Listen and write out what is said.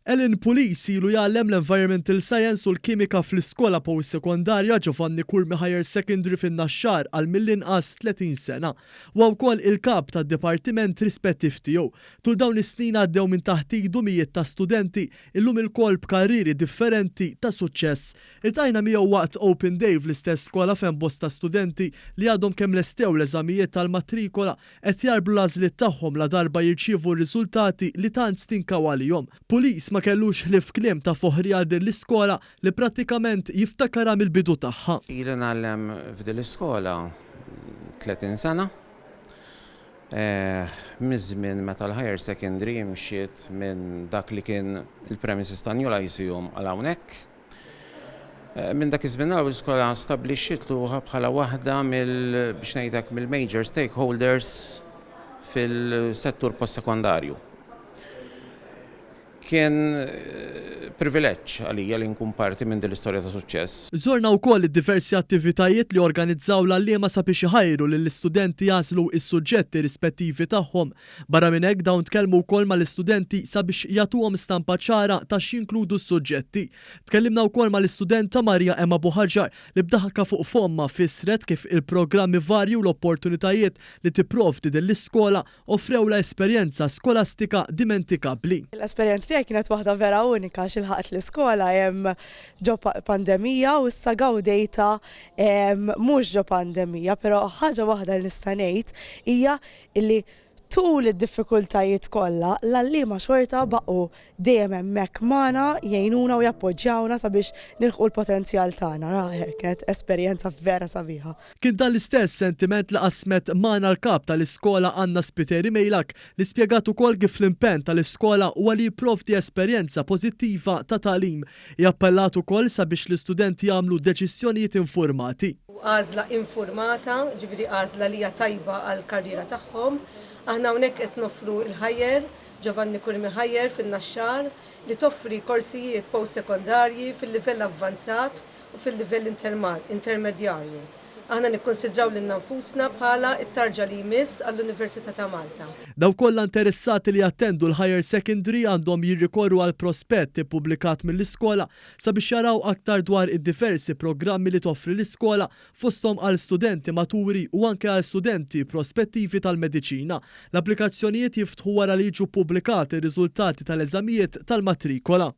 Alan Pulis ilu jgħallem l-Environmental Science u l-Kimika fl-iskola post-sekondarja Giovanni Curmi Higher Secondary fin-Naxxar għal mill-inqas 30 sena. Huwa wkoll il-kap tad-dipartiment rispettiv tiegħu. Tul dawn is-snin għaddew minn taħt idu mijiet ta' studenti, illum ilkoll b'karrieri differenti ta' suċċess. Iltqajna miegħu waqt Open Day fl-istess skola fejn bosta studenti li għadhom kemm lestew l-eżamijiet tal-matrikola qed jgħarblu l-għażliet tagħhom ladarba jirċievu r-riżultati li tant stinkaw għalihom. Pulis ma kellux ħlief kliem ta' foħri għal din l-iskola li prattikament jiftakarha mill-bidu tagħha. Ili ngħallem f'din l-iskola 30 sena. Miż-żmien meta l-Higher Secondary mxiet minn dak li kien il-premises ta' New Lyceum għal hawnhekk. Minn dak iż-żmien 'l hawn l-iskola stabblixxiet ruħha bħala waħda mill biex ngħid hekk mill-major stakeholders fil-settur postsekondarju. Kien privileġġ għalija li nkun parti minn din l-istorja ta' suċċess. Żorna wkoll id-diversi attivitajiet li organizzaw l-għalliema sabiex iħajru lill-istudenti jagħżlu s-suġġetti rispettivi tagħhom. Barra minn hekk dawn tkellmu wkoll mal-istudenti sabiex jagħtuhom stampa ċara ta' x'jinkludu s-suġġetti. Tkellimna wkoll mal-istudenta Maria Emma Buhaġar li b'daħka fuq fommha fissret kif il-programmi varji u l-opportunitajiet li tipprovdi din l-iskola offrewlha esperjenza skolastika dimentikabbli. L-esperjenza tiegħi kienet waħda vera unika għax ilħaqt l-iskola ġo pandemija u issa gawdejtha mhux ġo pandemija, però ħaġa waħda li nista' ngħid hija illi tul id-diffikultajiet kollha, l-għalliema xorta baqgħu dejjem hemmhekk magħna jgħinuna u jappoġġjawna sabiex nilħqu l-potenzjal tagħna. Kienet esperjenza vera sabiħa. Kien dan l-istess sentiment li qasmet magħna l-Kap tal-Iskola Anna Spiteri Mejlak li spjegat ukoll kif l-impenn tal-iskola huwa li jipprovdi esperjenza pożittiva ta' tagħlim. Hi appellat ukoll sabiex l-istudenti jagħmlu deċiżjonijiet infurmati. Għażla infurmata, jiġifieri għażla li hija tajba għall-karriera tagħhom. Aħna hawnhekk qed noffru l-Higher, Giovanni Curmi Higher fin-Naxxar, li toffri korsijiet post-sekondarji fil-livell avvanzat u fil-livell intermedjarju. Aħna nikkunsidraw lilna nfusna bħala t-tarġa li jmiss għall-Università ta' Malta. Dawk kollha interessati li jattendu l-Higher Secondary għandhom jirrikorru għall-prospett ippubblikat mill-iskola sabiex jaraw aktar dwar id-diversi programmi li toffri l-iskola fosthom għal studenti maturi u anke għal studenti prospettivi tal-mediċina. L-applikazzjonijiet jiftħu wara li jiġu ppubblikati r-riżultati tal-eżamijiet tal-matrikola.